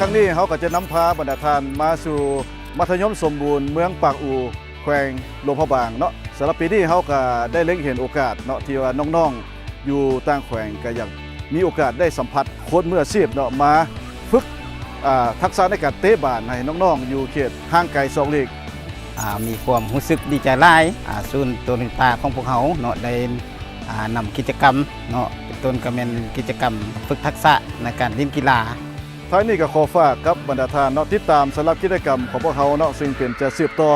ຄັ້ງນີ້ເຮົາກໍຈະນຳພາບັນດາທ່ານມາສູ່ມັດທະຍົມສົມບູນເມືອງປາກອູ ແຂວງຫຼວງພະບາງເນາະ. ສຳລັບປີນີ້ເຮົາກໍໄດ້ເລັງເຫັນໂອກາດເນາະ ທີ່ວ່ານ້ອງໆຢູ່ຕ່າງແຂວງກໍຢາກມີໂອກາດໄດ້ສຳຜັດຄົນມືອາຊີບເນາະ ມາຝຶກ ອ່າ ທັກສະໃນການເຕະບານໃຫ້ນ້ອງໆຢູ່ເຂດຫ່າງໄກສອງລີກ. ອ່າ ມີຄວາມຮູ້ສຶກດີໃຈຫຼາຍ ອ່າ ສູນໂຕໂຍຕ້າຂອງພວກເຮົາເນາະ ໄດ້ ອ່າ ນຳກິດຈະກຳເນາະ ເປັນຕົ້ນກໍແມ່ນກິດຈະກຳຝຶກທັກສະໃນການຫຼິ້ນກິລາ. ທ້າຍນີ້ກໍຂໍຝາກກັບບັນດາທ່ານເນາະ ຕິດຕາມສຳລັບກິດຈະກຳຂອງພວກເຮົາເນາະ ຊຶ່ງເປັນຈະສືບຕໍ່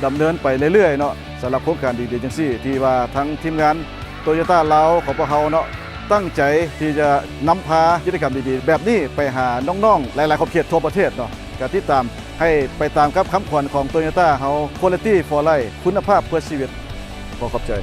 ດຳເນີນໄປເລື້ອຍໆເນາະ. ສຳລັບໂຄງການດີໆຈັ່ງຊີ້ ທີ່ວ່າທາງທີມງານໂຕໂຍຕ້າລາວຂອງພວກເຮົາເນາະ ຕັ້ງໃຈທີ່ຈະນຳພາກິດຈະກຳດີໆແບບນີ້ໄປຫານ້ອງໆຫຼາຍໆຂອບເຂດທົ່ວປະເທດເນາະ. ກໍຕິດຕາມ ໃຫ້ໄປຕາມກັບຄຳຂວັນຂອງໂຕໂຍຕ້າເຮົາ Quality for Life ຄຸນນະພາບເພື່ອຊີວິດ. ຂໍຂອບໃຈ.